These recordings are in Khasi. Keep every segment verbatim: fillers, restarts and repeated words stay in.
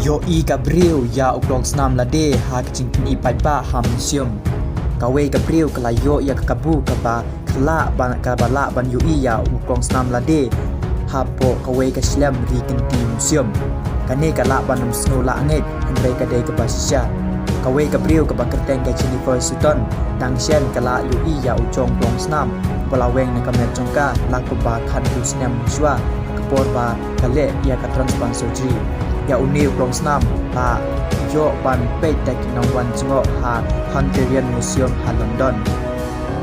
Ïohi ka briew ïa u klong snam lade ha ka jingpyni paidbah ha museum. Kawei ka briew ka la ïoh ïa ka kabu kaba ka lah ban, kaba lah ban ïohi ïa u klong snam lade hapoh kawei ka slem ri kynti museum. Kane ka lah ban ym sngew lah ngeit hynrei ka dei kaba shisha. Kawei ka briew kaba kyrteng ka Jennifer Sutton dang shen ka la ïohi ïa u jong klong snam ba la weng na ka met jong ka la kumba khathynriew snem mynshuwa ha ka por ba ka leh ïa ka transplant surgery. Ïa une u klong snam la ïoh ban peit da ki nongwan jngoh ha Hunterian Museum ha London.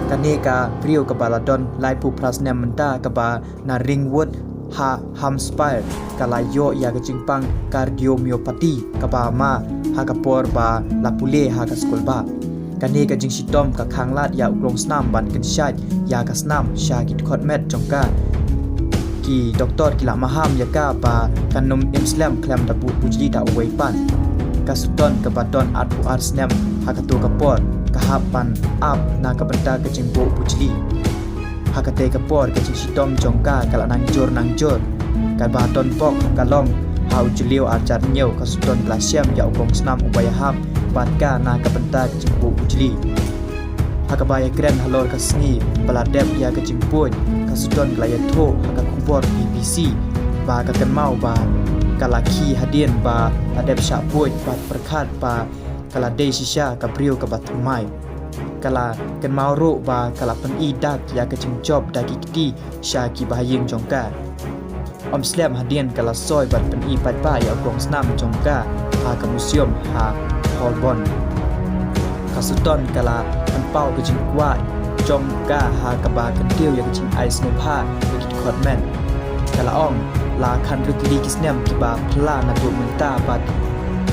Kane ka briew kaba la don laiphew phra snem mynta kaba na Ringwood ha Hampshire ka la ïoh ïa ka jingpang cardiomyopathy kaba ma ha ka por ba la pule ha ka skulbah. Kane ka jingshitom ka khanglad ïa u klong snam ban kynshaid ïa ka snam sha ki dkhot met jong ka. Ki doktor ki la maham ïa ka ba kan ym im slem khlem da buh bujli da uwei pat. Ka Sutton kaba don arphew ar snem ha kato ka por ka hap ban ap na ka bynta ka jingbuh bujli. Ha katei ka por ka jingshitom jong ka ka la nang jur nang jur. Kaba don bok ka long ha u jylliew arhajar hynñiew ka Sutton ka la shem ïa u klong snam uba ïahap bad ka na ka bynta ka jingbuh bujli. Ha kaba ïakren halor ka sngi ba la dep ïa ka jingbuh, ka Sutton ka la ïathuh ha ka khubor B B C ba ka kynmaw ba ka la khie hadien ba la dep shah buh bad pyrkhat ba ka la dei shisha ka briew kaba thymmai. Ka la kynmaw ruh ba ka la pyni dak ïa ka jingjop da ki kti sha ki bahaïing jong ka. Ym slem hadien ka la soi bad pyni paidbah ïa u klong snam jong ka ha ka museum ha Holborn. Ka Sutton ka la pynpaw ka jingkwah jong ka ha kaba kyntiew ïa ka jingai sngewbha ïa ki dkhot met. Ka la ong, la khathynriew tylli ki snem kiba phylla naduh mynta bad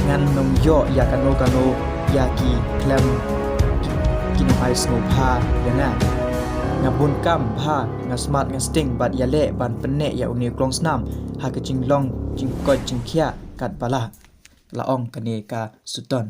ngan nym ïoh ïa kano kano ïa ki khlem ki nongai sngewbha ïa nga. Nga bun kam bha, nga smat nga sting bad ïaleh ban pynneh ïa une u klong snam ha ka jinglong jingkoit jingkhiah katba lah, la ong kane ka Sutton.